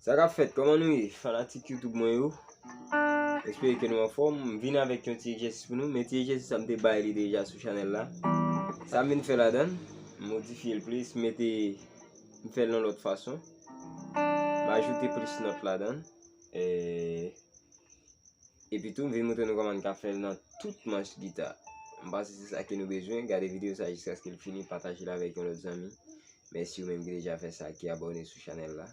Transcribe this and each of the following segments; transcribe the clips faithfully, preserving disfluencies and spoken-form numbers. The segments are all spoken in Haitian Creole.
Sa k ap fèt? Kòman nou ye, fanatik YouTube mwen yo? Espere ke nou anfòm. M vin avèk yon ti egzèsis pou nou, men ti egzèsis sa m te bay li deja sou chanèl la. Sa m vin fè ladan l, m modifye l plis, mete, m fè l yon lòt fason. M ajoute plis nòt ladan l. E, epi tou, m vin montre nou kòman n ka fè l nan tout manch gita. M panse se sa ke nou bezwen. Gade videyo sa jiskaske l fini, pataje l avèk yon lòt zanmi. Mèsi ou menm ki deja fè sa, ki abòne sou chanèl la.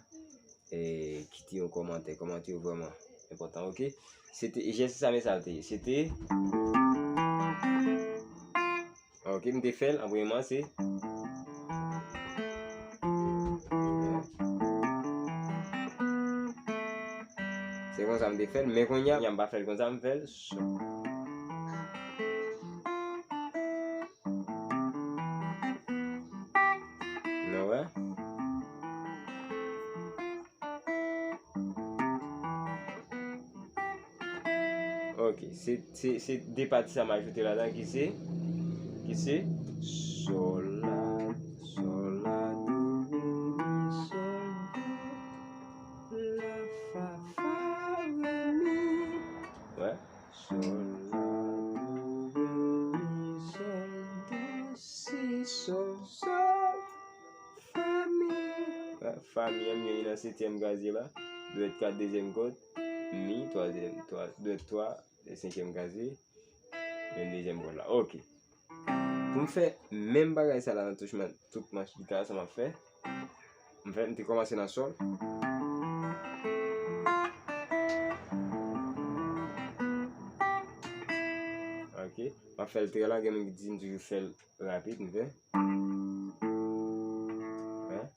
E kite yon kòmantè. Kòmantè yo vrèman enpòtan, oke? Se te, jès sa, men sa l te ye. Se te, oke, m te fè l, an premye man, se, se konsa m te fè l, men kounye a, m pa fè l konsa, m fè l sou. Nou wè? Ok, se, se, se de pati sa m ajoute ladan ki se, ki se sol, la, sol, la, do, re, mi, sol, do, la, fa, fa, re, mi. Wè. Sol, la, do, re, mi, sol, do, si, sol, sol, fa, mi. Wè, fa, mi an, m genyen nan setyèm kazye la. Dwèt kat, dezyèm kòd. Mi, twazyèm, twa, dwèt twa, senkyèm kazye. Men dezyèm kòd la. Ok. Pou m fè menm bagay sa la nan tout manch, tout manch gita sa m ap fè. M fè, m te kòmanse nan sòl. Ok. M ap fè l trè lan, gen moun ki di m toujou fè l rapid, m fè. Hein?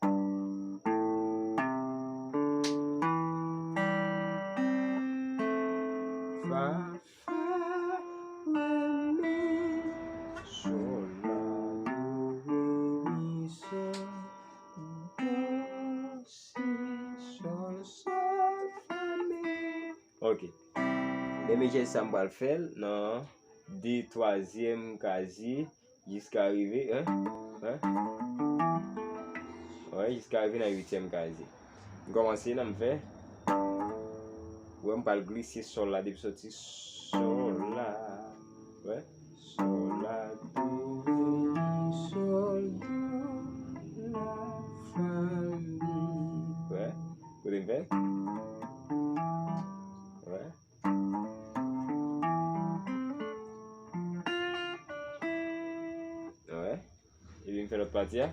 Fa, fa, re, mi, sol, la, do, re, mi, sol, do, si, sol, sol, fa, mi. Ok. Menm jès sa m pral fè l nan de twazyèm kazye. Jiska rive, hein? Hein? Wè, jiska rive nan uityèm kazye. M kòmanse nan m fè. Wè, m pral glise sòl la depi soti sòl la. Wè, sòl la, do, re, mi, sòl, do, la, fa, mi. Wè, kote m fè? Wè. Wè. Epi m fè lòt pati a.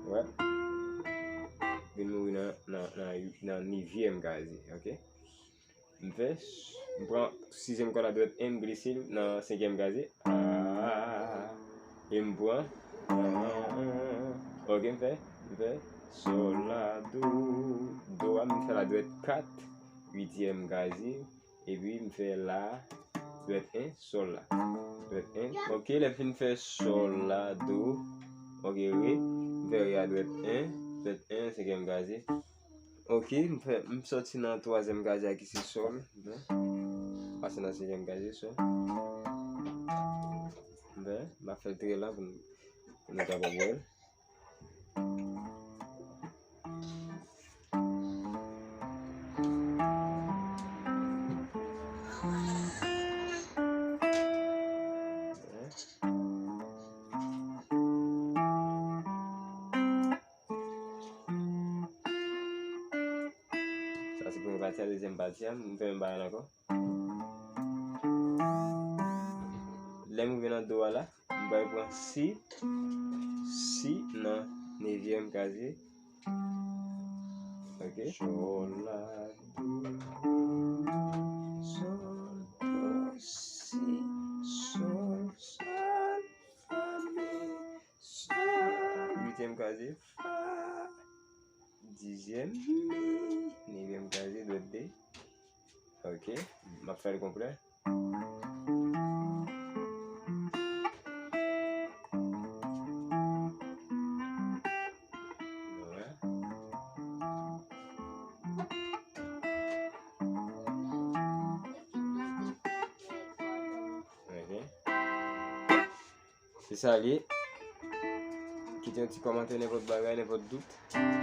Wè. Vin mouri nan, nan, nan, nan nevyèm kazye, ok? M fè, m pran sizyèm kòd la dwèt en, m glise l nan senkyèm kazye. Ah, e m pran. Ah, ok, m fè, m fè. Sòl, la, do, do a, m fè la dwèt kat, uityèm kazye. Epi m fè la, dwèt en, sòl la. Dwèt en. Ok, lè m fin fè sòl, la, do. Ok, re. M fè re a dwèt en, dwèt en, senkyèm kazye. Ok, m fè, m sòti nan twazyèm kazye a ki se sòl. Pase nan senkyèm kazye, sòl. M fè, m ap fè l trè lan pou n, pou nou kapab wè l. Sa se premye pati a, dezyèm pati a, m fè menm bagay la ankò. Lè m rive nan do a la, m pral pran si, si nan nevyèm kazye. Ok. Sòl, la, do, re, mi, sòl, do, si, sòl, sòl, fa, mi, sòl. Uityèm kazye, fa. Dizyèm, mi. Nevyèm kazye, dwèt de. Ok. M ap fè l konplè. Wè. Ok. Se sa l ye. Kit Yon ti kòmantè, nenpòt bagay, nenpòt dout.